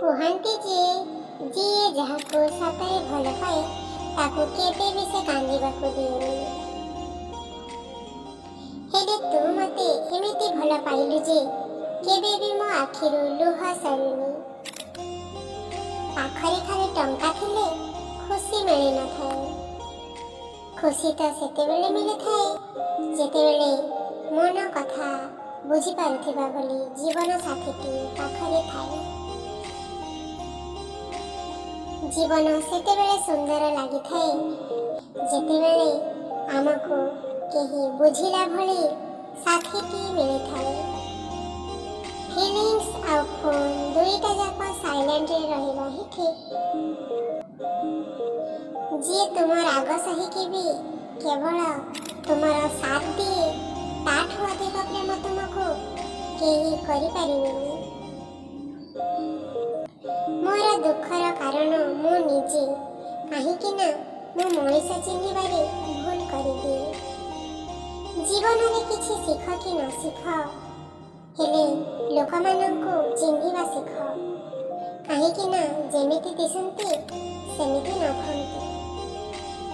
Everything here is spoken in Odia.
କୁହନ୍ତି ଯେ ଯିଏ ଯାହାକୁ ସତରେ ଭଲ ପାଏ, ତାକୁ କେବେ ବି ସେ କାନ୍ଦିବାକୁ ଦିଏନି। ହେଲେ ତୁ ମୋତେ ଏମିତି ଭଲ ପାଇଲୁ ଯେ କେବେ ବି ମୋ ଆଖିରୁ ଲୁହ ସରୁନି। ପାଖରେ ଖାଲି ଟଙ୍କା ଥିଲେ ଖୁସି ମିଳିନଥାଏ, ଖୁସି ତ ସେତେବେଳେ ମିଳିଥାଏ ଯେତେବେଳେ ମନ କଥା ବୁଝିପାରୁଥିବା ଭଳି ଜୀବନ ସାଥୀଟି ପାଖରେ ଥାଏ। ଜୀବନ ସେତେବେଳେ ସୁନ୍ଦର ଲାଗିଥାଏ ଯେତେବେଳେ ଆମକୁ କେହି ବୁଝିଲା ଭଳି ସାଥୀଟି ମିଳିଥାଏ। ଫିଲିଙ୍ଗସ୍ ଆଉ ଫୋନ୍ ଦୁଇଟା ଯାକ ସାଇଲେଣ୍ଟରେ ରହିବା ହିଁ ଠିକ୍। ଯିଏ ତୁମ ରାଗ ସହିକି ବି କେବଳ ତୁମର ସାଥ ଦିଏ, ତାଠୁ ଅଧିକ ପ୍ରେମ ତୁମକୁ କେହି କରିପାରିବେନି। ମୋର ଦୁଃଖର କାରଣ ମୁଁ ନିଜେ, କାହିଁକି ନା ମୁଁ ମଣିଷ ଚିହ୍ନିବାରେ ଭୁଲ କରିଦିଏ। ଜୀବନରେ କିଛି ଶିଖ କି ନ ଶିଖ, ହେଲେ ଲୋକମାନଙ୍କୁ ଚିହ୍ନିବା ଶିଖ, କାହିଁକି ନା ଯେମିତି ଦିଶନ୍ତି ସେମିତି ନଥାନ୍ତି।